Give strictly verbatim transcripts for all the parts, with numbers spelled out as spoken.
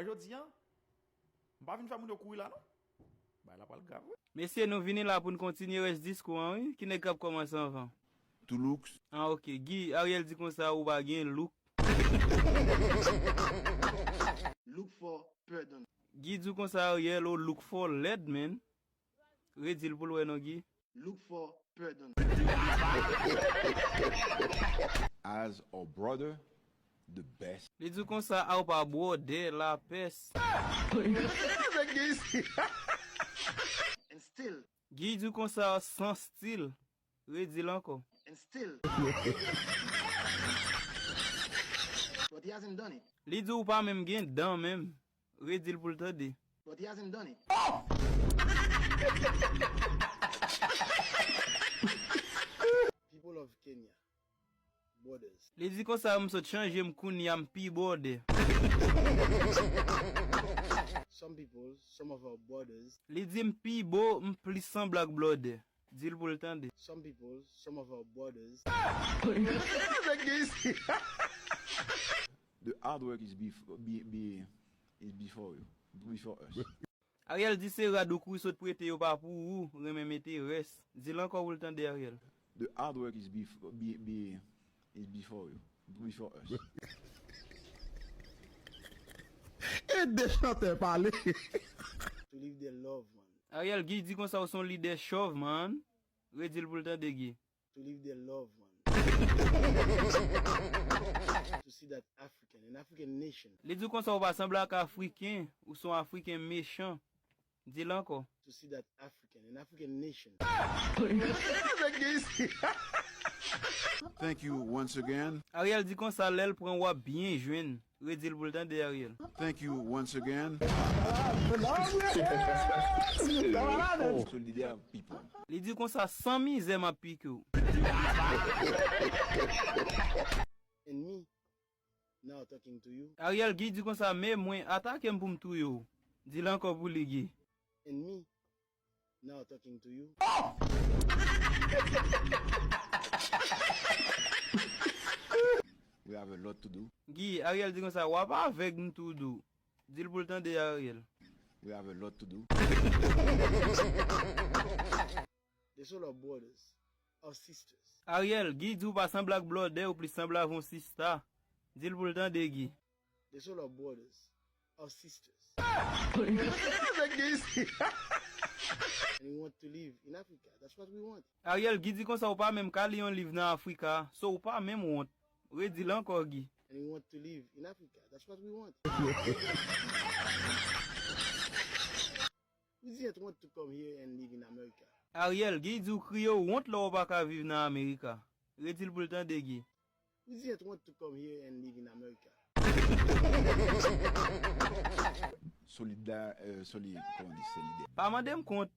Jodi a, m pa vin fè moun yo kouri la non. Bagay la pral grav wi. Mesye, nou vini la pou n kontinye rès diskou an wi. Ki nèg k ap kòmanse anvan? Two looks. Ah, ok. Guy, Ariel di konsa ou pa gen look. Look for pardon. Guy di w konsa, Ariel, ou look for lèd, man. Redi l pou l wè non, Guy. Look for pardon. As a brother, the best. Li di w konsa, a w pa bwòdè lapès. And still. Guy di w konsa, san stil. Redi l ankò. And still. But he hasn't done it. Li di w pa menm gen dan menm. Redi l pou l tande. But he hasn't done it. People of Kenya, borders. Li di konsa, m sot chanje m kounye a, m pi bòdè. Some people, some of our borders. Li di m pi bo, m plis sanble ak blòdè. Di l pou l tande. Some people, some of our borders. The hard work is bef- be, be, is before you, before us. Ariel di se rad ou kouri sot prete yo pa pou ou, renmen mete rès. Di l ankò pou l tande, Ariel. The hard work is bef- be, be, is before you, before us. Ede chantè pale. To live their love, man. Ariel, Guy di konsa ou se yon lidè chòv, man. Redi l pou l tande, Guy. To live their love, man. To see that African, an African nation. Li di w konsa ou pa sanble ak Afriken, ou se yon Afriken mechan. Di l ankò. To see that African, an African nation. Thank you once again. Ariel di konsa lè l pran w ap byen jwenn. Redi l pou l tande, Ariel. Thank you once again. Solidaire people. Li di konsa san mizè m ap pike w. And me, now talking to you. Ariel, Guy di konsa men mwen, atake m pou m touye w. Di l ankò pou li, Guy. And me, now talking to you. We have a lot to do. Guy, Ariel di konsa, w ap avèg m tou dou. Di l pou l tande, Ariel. We have a lot to do. They sold our brothers, our sisters. Ariel, Guy di w pa sanble ak blòdè, ou plis sanble avè yon sista. Di l pou l tande, Guy. They sold our brothers, our sisters. And we want to live in Africa. That's what we want. Ariel, Guy di konsa ou pa menm ka li yon liv nan Afrika, so ou pa menm wont. Redi l ankò, Guy. And we want to live in Africa. That's what we want. We didn't want to come here and live in America. Ariel, Guy di w kriye w wont lè w pa ka viv nan Amerika. Redi l pou l tande, Guy. We didn't want to come here and live in America. Solida, euh, soli, comment on dit, solidaire. Pa mande m kont.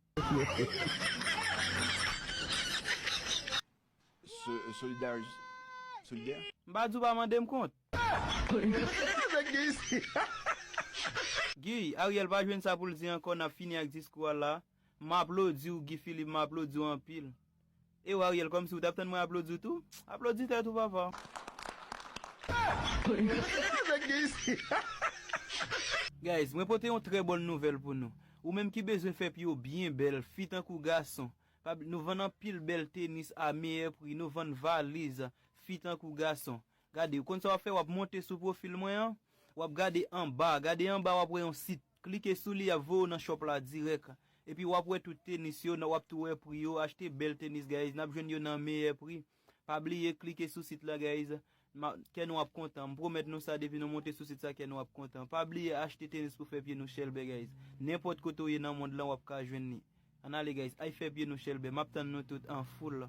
So- solidaire, solidaire. M pa di w pa mande m kont. Guy, Ariel pa jwenn sa pou l di ankò, n ap fini ak diskou a la. M aplodi w, Guy Philippe, m aplodi w anpil. E w, Ariel, kòmsi w t ap tann mwen aplodi w tou? Aplodi tèt ou, papa. Guys, mwen pote yon trè bòn nouvèl pou nou. Ou menm ki bezwen fè pye w byen bèl, fi tankou gason. Pa bli-, nou vann anpil bèl tenis a meyè pri, nou vann valiz, fi tankou gason. Gade, ou konn sa w ap fè, w ap monte sou pwofil mwen an, w ap gade anba, gade anba, w ap wè yon sit. Klike sou li, y ap voye w nan shop la dirèk. Epi w ap wè tout tenis yo, w ap tou wè pri yo, achte bèl tenis, guys, n ap jwenn yo nan meyè pri. Pa bliye klike sou sit la, guys. Ma- kè nou ap kontan. M pwomèt nou sa, depi nou monte sou sit sa, kè nou ap kontan. Pa bliye achte tenis pou fè pye nou chèlbè, guys. Nenpòt kote w ye nan mond lan, w ap ka jwenn li. Ann ale, guys. Ay fè pye nou chèlbè. M ap tann nou tout an foul.